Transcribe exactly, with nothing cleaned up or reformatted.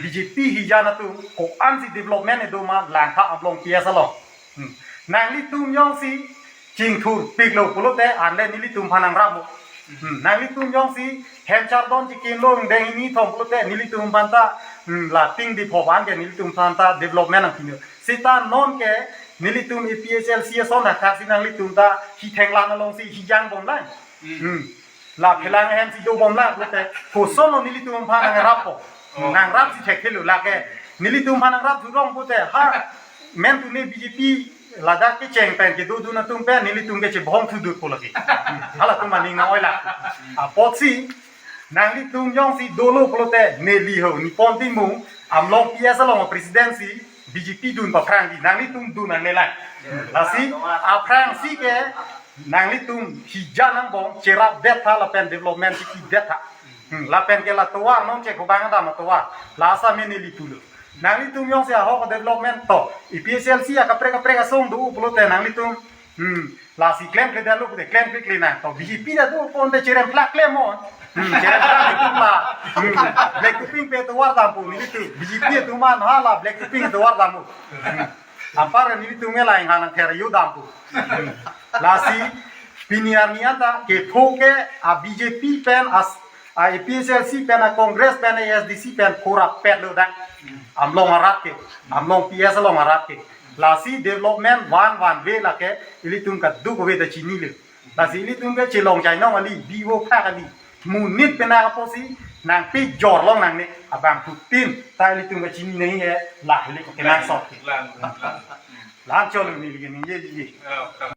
B J P hijan atum ko-ansi development kedo ma langtha Amlong P S along. Hmm. Nanglitum jongsi chingthurpiklo pulote anle nelitum aphan nangrap mo. Hmm. Nanglitum jongsi hem chardon chikinlo ingdeng hini thom pulote nelitum aphanta, hmm, la ting di phoban ke nelitum aphanta development nangpinlo. Seta non ke nelitum A P H L C ason hakthaksi nanglitum ta hi thenglan alongsi hi jangbomlang. Hmm. La phelang hemsi dobomlang pulote kosonlo nelitum aphan nangrappo. Oh. Nangrapsi thekthelo lake. Nelitum aphan nangrap thurong pulote ha mentune B J P ladak kecheng pen kedodun atum pen nelitum kechebong thudut po lake. Halatum aning nang-oilak. Apotsi nanglitum jongsi dolo pulote neli ho Nipon Timung Amlong P S along president si B J P dun paphrangji, nanglitum dun nangnelai. Lasi aphrangsi ke nanglitum hijan angbong cherapdet tha lapen development si kidet tha. Hmm, lapen ke la tovar non che kobang adam tovar. La asa me neli pulo. Nanglitum jongsi ahok development to A P H L C akaprek kaprek asong do pulote nanglitum, hmm, lasi klemkledetlo pulote klemkledetlo nang. To B J P ta doponte cheremplak klemnon. Hmm, cheremplak itu la. Hmm, black topping pe tovar dampo nelitum. B J P atum aphan hala black topping tovar dampo. Hmm. Anpar nelitum ngelai hang nang thera yo dampo. Hmm. Lasi pini arni anta kepho ke a B J P pen as a A P H L C pen a Congress pen a A S D C pen khorap petlo dak. Amlong arat ke, Amlong P S along arat ke. Lasi development one one way lake ilitum kadokave ta chinilo. Lasi ilitum ke chelong chainong kali, bivo phak kali. Monit pen apotsi nangpejor long nangne abangphutin ta ilitum kachini nangji ke lahelo kenangsot ke. Lang, lang. Lang cholo neli ke ningjeji. Oh,